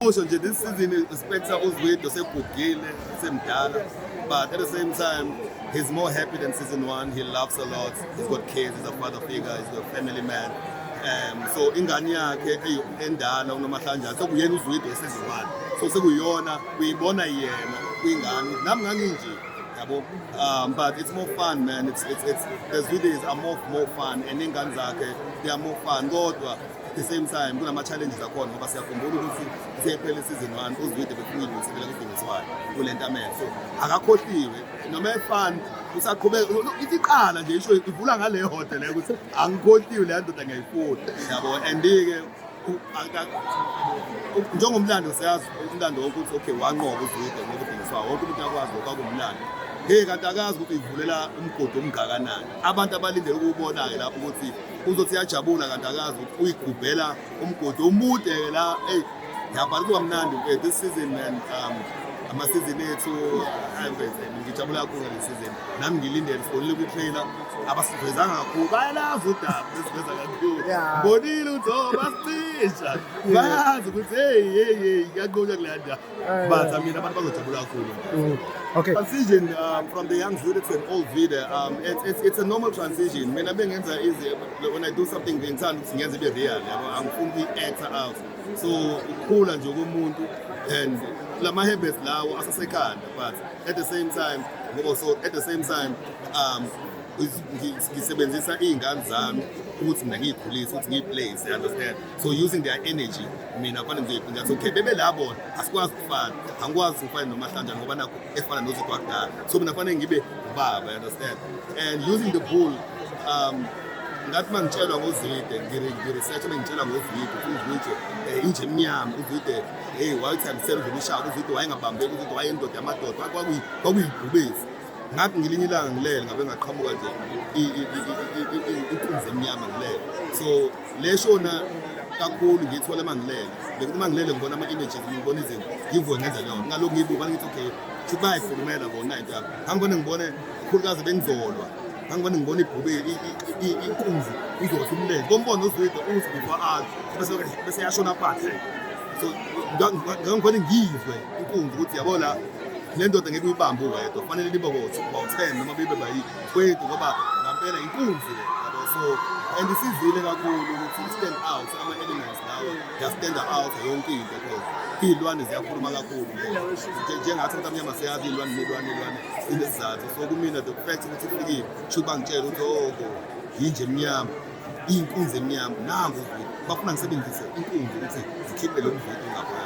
Usho nje, this season Spectre uZwide segugile, semdala, but at the same time he's more happy than season 1. He laughs a lot, he's got kids, he's a father figure, he's a family man. So ingane yakhe endala uNomahlanjana sekuyena uZwide season 1, so sekuyona uyibona yena kwingane, nami nganginje, yabo. But it's more fun, man. It's the Zwides are more fun and ingane zakhe, they are more fun, kodwa at the same time kunama challenges akhona, ngoba siyakhumbula ukuthi sephele season 1 uZwide befuna ilungiselela kudingiswayo kule ntamelo, so akakhohliwe noma efun, usaqhubeka. Ithi iqala nje isho ivula ngale hode leyo ukuthi angikhohliwe, leya ndoda ngiyayifuna, yabo. And-ke njengomlando siyazi umlando wonke ukuthi okay, wanqoba uZwide ngoba udingiswayo, wonke umuntu uyakwazi lokho, akumlando. Hey, kanti akazi ukuthi uyivulela umgodi omngakanani. Abantu abalindele ukuwubona-ke lapho ukuthi uzothi uyajabula, kanti akazi ukuthi uyigubhela umgodi omude la. Eyi, ngiyabhala, kuba mnandi mfethu this season, man. Ama-season ethu, hayi mfethu, ngijabula kakhulu ngale season. Nami ngilindele, sibonile kwi-trailer, abasivezanga kakhulu, bayalazi udaba besiveza kakhulu. Ngibonile ukuthi oh, basicisha, bayazi ukuthi hey, hey, hey, kuyanqonywa kuleya ndawo, but I mean, abantu bazojabula kakhulu. Transition from the young Zwide to an old Zwide, it's a normal transition. Mina bengenza easy when I do something, ngithanda ukuthi ngenze ibe real, yabo, angifuni ukuyi-act out. So ukukhula nje komuntu and lama habits lawo asasekhanda, but at the same time, ngoba so at the same time ngisebenzisa iy'ngane zami ukuthi mina ngiyikhulise, ukuthi ngiyiplace, you understand? So using their energy, mina kufanele ngizoyiphinda. Okay, bebe la bona, asikwazi ukufana, angikwazi ukufana noMahlanjana ngoba nakho efana noZwide wakudala, so mina kufanele ngibe ubaba, you understand? And using the bull, ngathi uma ngitshelwa ngoZwide, ngi-research, uma ngitshelwa ngoZwide ukuthi uZwide inje emnyama, uZwide, hey, wayethandisela udlula uShaka, uZwide wayengabambeki, uZwide wayendoda yamadoda, kwakuyibhubesi. Ngathi ngelinye ilanga ngilele, ngabe ngaqhamuka nje inkunzi emnyama ngilele. So le shona kakhulu ngiyithola uma ngilele, bekuthi uma ngilele ngibona ama-images, ngibona izinto, ngivuke ngenza leyo nto. Ngalokhu ngiyibuka, ngithi okay, shuthi bayayikhulumela bona into yabo. Ngangibone ngibone khulukazi bengizolwa, ngangibone ngibona ibhube, inkunzi izothi umlenze kombono uZwide uthi before athi bese yashona phansi. So ngangibone ngizwe inkunzi ukuthi yabo la, le ndoda ngeke uyibambe uwedwa, kufanele libe bawu-10 noma bebe bayi-20, ngoba ngampela inkunzi le, yabo. So and isizile kakhulu ukuthi i-stand out, ama-elements lawa ya-stand out yonke into, because iy'lwane ziyakhuluma kakhulu. Njengathi abantu abamnyama siyazi iy'lwane nelwane nelwane inesizathu. So kumina the fact ukuthi ifikile, shuthi bangitshela ukuthi oko yinje emnyama, iy'nkunzi emnyama, nangu uZwide, bafuna ngisebenzise inkunzi ukuthi zikhiphe lo mzwide ngaphandle.